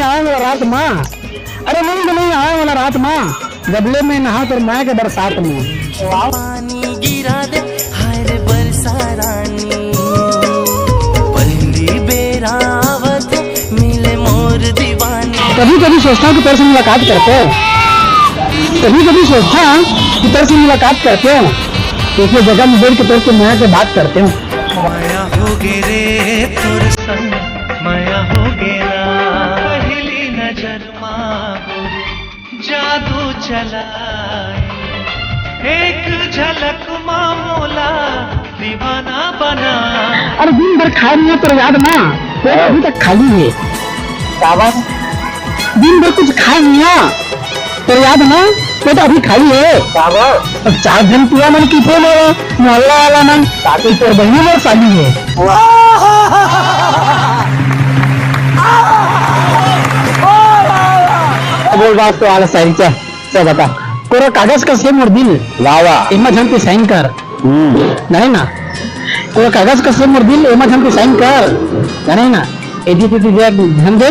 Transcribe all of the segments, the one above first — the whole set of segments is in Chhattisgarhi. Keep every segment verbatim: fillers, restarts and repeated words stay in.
आए वाला रात माँ, अरे नींद नहीं आए वाला रात माँ, जबले मैं नहा तोर माया के बरसात में। पानी गिरा दे, हाय रे बरसा रानी, पहली बेर आवत मिले मोर दीवानी। कभी कभी सोचता हूँ कि तेरे से मुलाकात करते हैं, कभी कभी सोचता हूँ कि तेरे से मुलाकात करते हैं, इसलिए जगह में बैठ के तेरे से माया से बात करते हैं। माया हो गे रे तोर संग, माया हो गे ना। पहली नजर मा गोरी जादू चलाए, एक झलक मा मोला दीवाना बना। अरे दिन भर खाए नहीं है, तेरे याद ना, पेट अभी तक खाली है। शाबाश। दिन भर कुछ खाए नहीं है, तेरे याद ना, पेट अभी खाली है। शाबाश। अब चार दिन पूरा मन की फेल है, मोहल्ला वाला मन, ताकि तोर बहिनी मोर साली है। बोल बात तो आला शायरी क्या? चल बता। कोरा कागज कस हे मोर दिल। वाह, वाह। एमा झन तैं sign कर। हम्म। नहीं ना। कोरा कागज कस हे मोर दिल, एमा झन तैं sign कर। नहीं ना। एदी तेदी देख, ध्यान दे।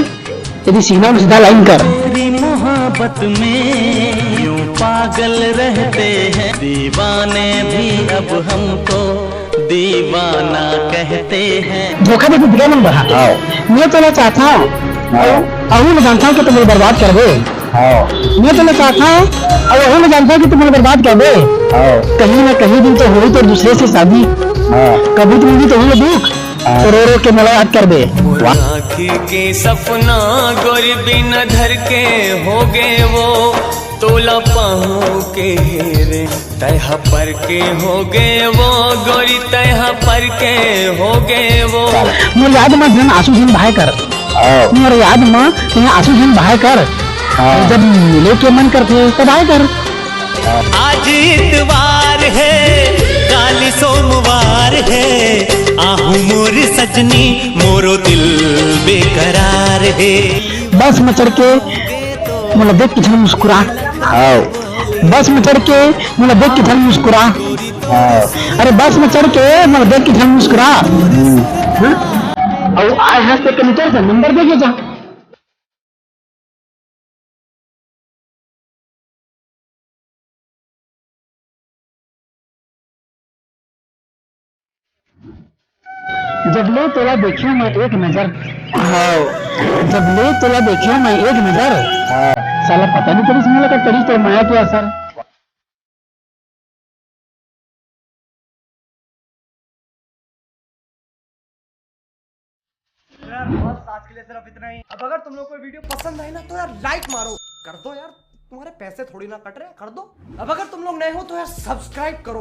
एदी सीना में सीधा line कर। तेरी मोहब्बत में यूं पागल रहते हैं, दीवाने भी अब हमको दीवाना कहते हैं। धोखा दे के बिना नंबर, हाँ। हाँ। मैं तोला चाहता हूँ। हाँ। अउ, अउ मैं जानता हूँ कि तुम बर्बाद कर दे। हाँ। मैं तोला चाहता हूँ, अउ अउ मैं जानता हूँ कि तुम बर्बाद कर दे। हाँ। कहीं ना कहीं दिन तो होई तो दूसरे से शादी। हाँ। कभी तुम भी तो होई दुख, हाँ। तो रो रो के मोला याद कर दे। वाह। आँखी के सपना गोरी बिना धर के हो गए वो, तोला पाहूं के रे। तैहा पर के हो गए वो, गोरी तैहा पर के हो गए वो। मोर याद म झन आंसू झन बहाय कर। हाँ। मोर याद म तैं आंसू झन बहाय कर। हाँ। जब मिले के मन करथे, तब आय कर। आज इतवार है, काली सोमवार है, आहू मोर सजनी, मोरो दिल बेकरार है। बस म चढ़ के मोला देख के झन मुस्कुरा। हाँ। बस में चढ़ के मोला देख के झन मुस्कुरा। हाँ। अरे बस में चढ़ के मोला देख के झन मुस्कुरा। हम्म। हाँ? अउ आय हंस के कंडक्टर से नंबर दे के जा। जब ले तोला देखियो मैं एक नजर। हाँ। जब ले तोला देखियो मैं एक नजर। हाँ। साला पता नहीं चली समझ लगा करी तो माया के असर। यार, बस आज के लिए सिर्फ इतना ही। अब अगर तुम लोग को वीडियो पसंद आई ना, तो यार like मारो, कर दो यार, तुम्हारे पैसे थोड़ी ना कट रहे हैं, कर दो। अब अगर तुम लोग नए हो तो यार subscribe करो।